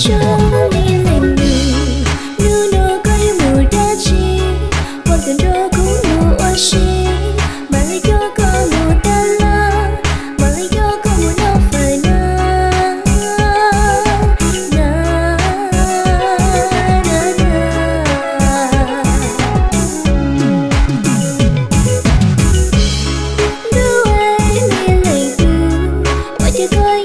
Tsoom me leej twg, hnub no koj yuav mus dab tsi? Pom kawm nrog kuv mus ua si, mam li coj koj mus tab laj, mam li coj koj mus noj fawm na, na, na, na. Ntuj, me leej twg, ua cas koj